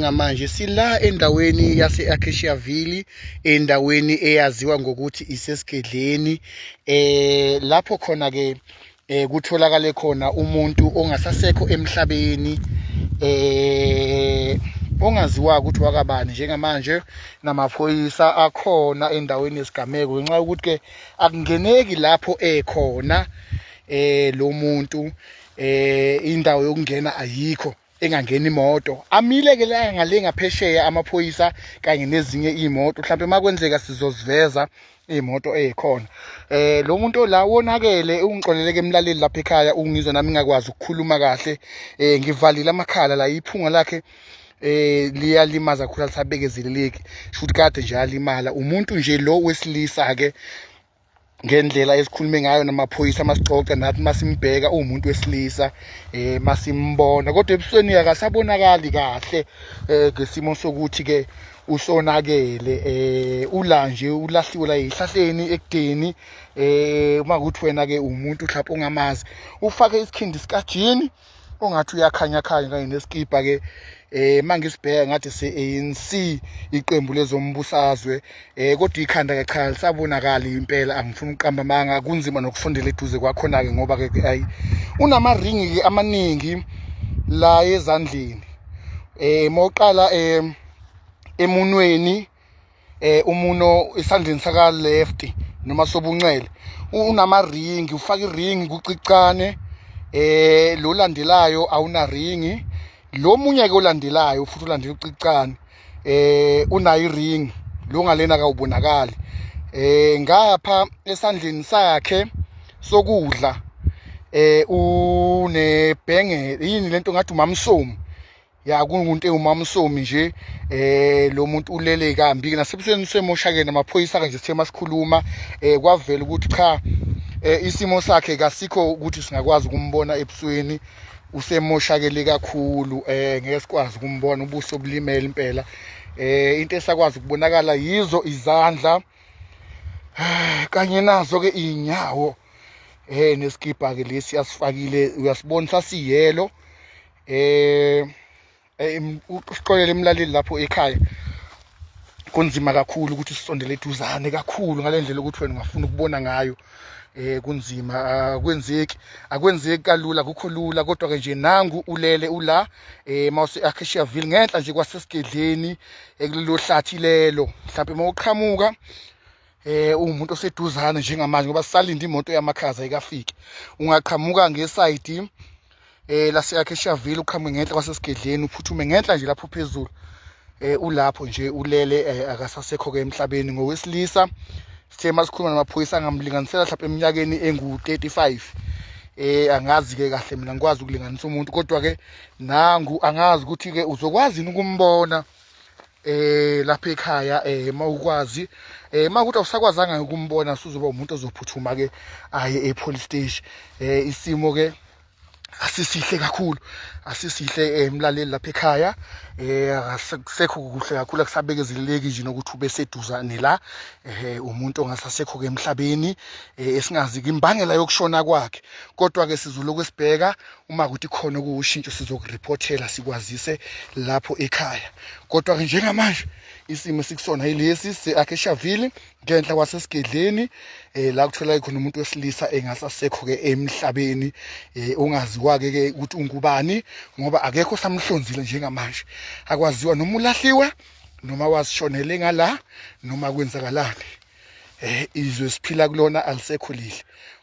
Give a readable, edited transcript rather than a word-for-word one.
Njengamanje sila endaweni yase-Acaciaville, endaweni eyaziwa ngokuthi isesigedleni, lapho khona ke kutholakale khona umuntu ongasasekho emhlabeni, ongaziwa ukuthi wakabani. Njengamanje namaphoyisa akhona endaweni yesigameko ngenxa yokuthi ke akungeneki lapho ekhona lo muntu, indawo yokungena ayikho, engangena imoto. Amile ke la ngale ngaphesheya amaphoyisa kanye nezinye iy'moto. Mhlawumbe uma kwenzeka sizoziveza iy'moto ey'khona. Lo muntu la wonakele. Ungixolele ke mlaleli lapha ekhaya, ungizwa nami ngingakwazi ukukhuluma kahle, ngivalile amakhala la. Iphunga lakhe liyalimaza kakhulu, alisabekezeleleki. Shuthi kade nje alimala umuntu nje lo wesilisa ke. Ngendlela esikhulume ngayo namaphoyisa, masixoxa nathi, masimbheka uwumuntu wesilisa masimbona, kodwa ebusweni akasabonakali kahle ngesimo sokuthi ke usonakele. Ula nje ulahliwe la ehlahleni ekudeni. Uma kuthi wena ke umuntu mhlawumbe ongamazi, ufake isikhindi sikajini ongathi uyakhanya khanya kanye neskipa ke. Mangisibheka ngathi se-ANC, iqembu lezombusazwe, kodwa ikhanda ke cha, lisabonakali impela. Angifuni ukuqamba amanga, kunzima nokusondela eduze kwakhona ke ngoba ke ayi, unama ring ke amaningi la ezandleni. Mawuqala emunweni, umuno esandleni saka left noma sobunxele, unama ring, ufaka iring kucicane. Lo landelayo awuna ring. Lo munye ke olandelayo futhi ulandela ucicane, unayo iring. Lo ngalena akawubonakali. Ngapha esandleni sakhe sokudla unebhenge, yini lento, ngathi umamsomi ya, kungumuntu ewumamsomi nje. Lo muntu ulele kambi ke nasebusweni, semoshakele. Namaphoyisa kanje sithe masikhuluma kwavela ukuthi cha, isimo sakhe kasikho ukuthi singakwazi ukumbona ebusweni, usemoshakele kakhulu, ngeke sikwazi ukumbona ubuso, bulimele impela. Into esakwazi ukubonakala yizo izandla kanye nazo ke inyawo, neskipa ke lesi asifakile, uyasibona sasiyelo. Usixolele emlaleli lapho ekhaya, kunzima kakhulu ukuthi sisondele eduzane kakhulu ngalendlela ukuthi wena ungafuna ukubona ngayo. Kunzima, akwenzeki, akwenzeki kalula, kukho lula. Kodwa ke nje nangu ulele ula mawuse Acaciaville, ngenhla nje kwasesigedleni, ekulelo hlathi lelo. Mhlawumbe mawuqhamuka umuntu oseduzane njengamanje, ngoba sisalinda imoto yamakhaza, ayikafiki, ungaqhamuka ngeside lase Acaciaville, uqhamuke ngenhla kwasesigedleni, uphuthume ngenhla nje lapho phezulu, ulapho nje ulele, akasasekho ke emhlabeni. Ngowesilisa, sithe masikhuluma namaphoyisa angamlinganisela mhlawumbe eminyakeni engu-35. Angazi ke kahle mina, ngikwazi ukulinganisa umuntu, kodwa ke nangu. Angazi ukuthi ke uzokwazi yini ukumbona lapha ekhaya. Mawukwazi, makuthi awusakwazanga ukumbona, suzoba umuntu ozophuthuma ke aye e police station. Isimo ke asisihle kakhulu, asisihle, emlaleli lapha ekhaya. Akusekho kuhle kakhulu, akusabekezeleleki nje nokuthi ube seduzane la. Umuntu ongasasekho ke emhlabeni, esingazi imbangela yokushona kwakhe, kodwa ke sizoloku esibheka. Uma kuthi khona okuwushintsho, sizokureportela, sikwazise lapho ekhaya. Kodwa ke njengamanje isimo esikusona yilesi se-Acaciaville, ngenhla kwasesigedleni, la kuthola khona umuntu wesilisa engasasekho ke emhlabeni, ongaziwa ke ke ukuthi ungubani, ngoba akekho samhlonzile njengamanje. Akwaziwa noma ulahliwe noma wazishonele ngala noma kwenzakalani. Izwe siphila kulona alisekho lihle.